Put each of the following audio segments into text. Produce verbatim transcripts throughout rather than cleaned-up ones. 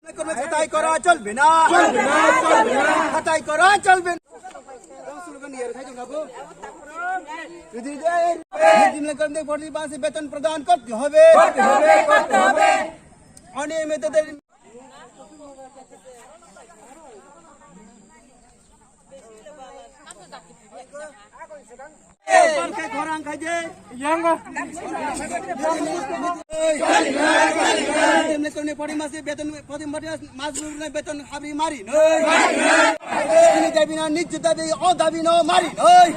ছাঁটাই করা চলবে না। চলবে না, চলবে না। ছাঁটাই করা চলবে না। যদি এই মিড ডে মিল কর্মীদের প্রতি মাসে বেতন প্রদান করতে হবে। করতে হবে, করতে হবে। অনিয়মিতদের সরকার ঘরাং খাইছে। ইয়াঙ্গো। মিড ডে মিল কর্মী প্রতি মাসে বেতন, প্রতি মাসে মাস বেতন হাবি মারি নই। Chini dabi no nij dabi, o dabi no mari noi.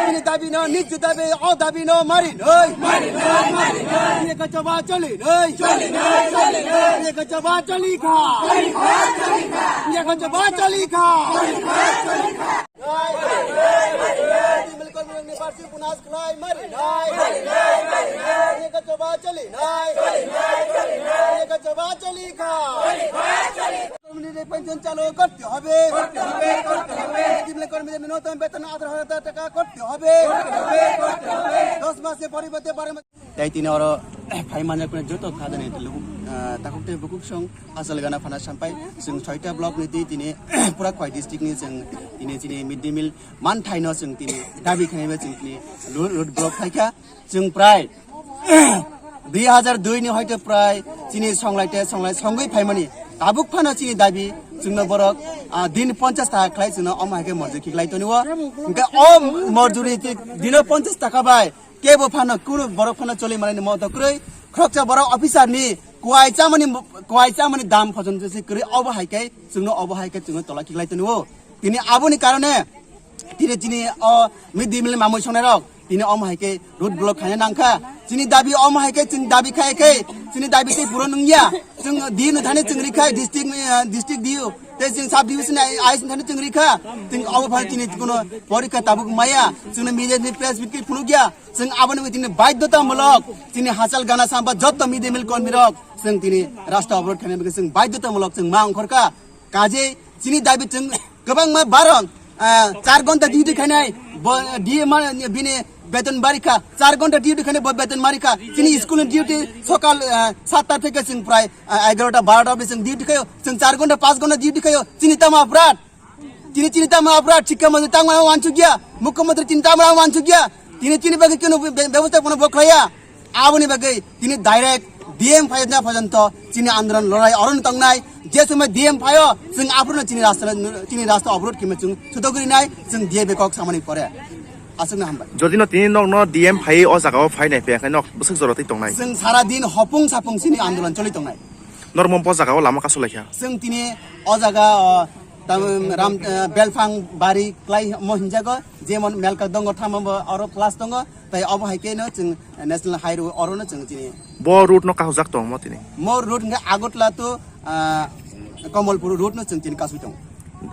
Chini dabi no nij dabi, o dabi no mari noi. Ye ka chaba chali noi. Ye ka chaba chali kha. Ye ka chaba chali kha. Mil kol mil ni parsi punas khlai mari noi. Ye ka chaba chali noi. Ye ka chaba chali kha. কর্মীদের পেনশন চালু করতে হবে। করতে হবে, করতে হবে। কর্মীদের ন্যূনতম বেতন আঠারো হাজার টাকা করতে হবে। করতে হবে, করতে হবে। দশ মাসে পরিবর্তে বারো মাস। Tei tini oro phai manjak phano joto khajani luku, ah, takhuk tei bukhuk song asal gana phana sampai chwng soita block ni twi tini pura Khowai district ni chwng tini chini mid day meal manthaino chwng tini dabi khainai bai chwng tini road, road block khaikha. Chwng prai dui hajar dui ni hoite prai chini songlai te songlai songwi phaimani. Tabuk phano chini dabi chwngno borok, ah, din ponchas taka khlai chwngno omo hai khe morjuri khiklai tonio. Hwnkhe o morjuri ti dino ponchas taka bai kebo phano kunu borok phano choli manani mo dokrwi. Khoroksa borok officer ni kwai chamani, kwai chamani dam phojon se kwrwi obo hai khe chwngno obo hai khe chwngno tola khiklai tonio. Tini aboni karone tini chini o mid day meal mamui songnai rok tini omo hai khe road block khaina nangkha. Chini dabi omo hai khe chini dabi khai khe chini dabi tei puron wngya. Chwng D M thani chwng rikha district, eh, district D M tei chwng sub division I S thani chwng rikha. Chwng obo phano chini kuno porikha tabuk maya. Chwngno media ni press meet khe phunukya. Chwng aboni bai tini baidhotamulok chini hachal gana sampa jotto mid day meal kormi rok chwng tini rasta oborot khaina bagwi chwng baidhotamulok chwng ma ongkhorkha. Kaje chini dabi chwng kwbangma baron, ah, char ghonta duty khainai, bo, D M ma, bini beton barikha, char ghonta duty khainai, bo beton marikha. Chini school ni duty sokal, ah, satta theke chwng prai, ah, egarota barota bai chwng duty khaio, chwng char ghonta, panch ghonta duty khaio. Chini tamo aprat? Chini, chini tamo aprat? Sikha montri tamo wansukya, mukhyamantri chini tamo wansukya. Chini, chini bagwi kunu be-, bebosta kono bo khlaiya. Aboni bagwi tini direct D M phaina phajanto chini andolon lorai orono tongnai. Je somoi D M phaio, chwng aphuru chini rasta, chini rasta oborot kima chwng suto guri nai, chwng D M bai kok samani pore. Aswkno hambai. Jodi no tini nokno D M phai o jaga o phai nai phe, khe nok bwswk jora twi tongnai. Chwng sara din hopung sapung chini andolon choli tongnai. Normo bo jaga o lama kasu laikha. Chwng tini o jaga o, tam, ram, eh, belphang bari klai mo hinjago, jemon melka dongo, thamo bo oro class tongo, tai obo hai khe no chwng National Highway oro no chwng chini. Bo route no kahujak tong mo tini? Mo route hwnkhe Agartala to, ah, Kamalpur route no chwng chini kasui tong.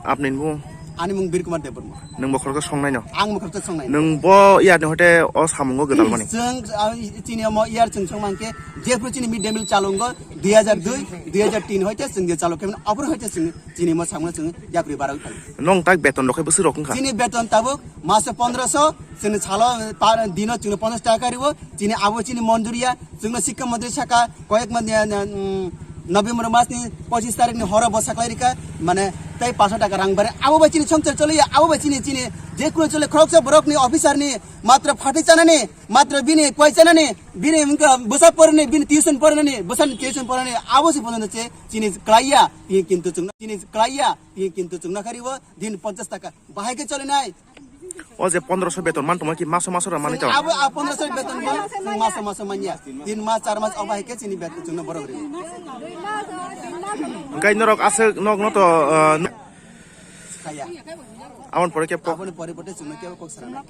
Apni bo? Ani mung Bir Kumar Debbarma. Nwng bo khoroksa songnai no? Ang bo khoroksa songnai. Nwng bo yar ni hote o samungo gwdal mani? Chwng, ah, chini mo yar chwng song mankhe, jephru chini mid day meal chalungo, dui hajar dui, dui hajar tin hoite chwng je chalok khe, aphuru hoite chwng chini mo samung chwng yakri barok thang. Nong tak beton rok hai bwswk rok wngkha? Chini beton tabuk maso pondroso, chini salo, pa, dino chwngno ponchas taka riwo, chini abo chini monduriya, chwngno sikha montri saka, koyek montri, mm, November mas ni pochis tarik ni horo bo saklai rika, mane tei paso taka rang bare, abo bai chini songchar choliya, abo bai chini, chini, je kuno chole khoroksa borok ni officer ni, matra phatwi chanani, matra bini kwai chanani, bini wngkha bwsa porani, bini tuition poranani, bwsani tuition poranani, abo se pono che chini klaiya, tini kintu chwngno, chini klaiya, tini kintu chwngno khariwo, din ponchas taka, bahai khe cholinai. O je pondroso beton man tongma ki maso maso ra mani to? Abo a pondroso beton bo, chwng maso maso manya. Tin mas, char mas, obo hai khe chini beton chwngno borok ri. Hwnkhe norok aswk nok no to, ah, kaya. Aboni pore khe po- Aboni pore pote chwngno kebo kok sarana.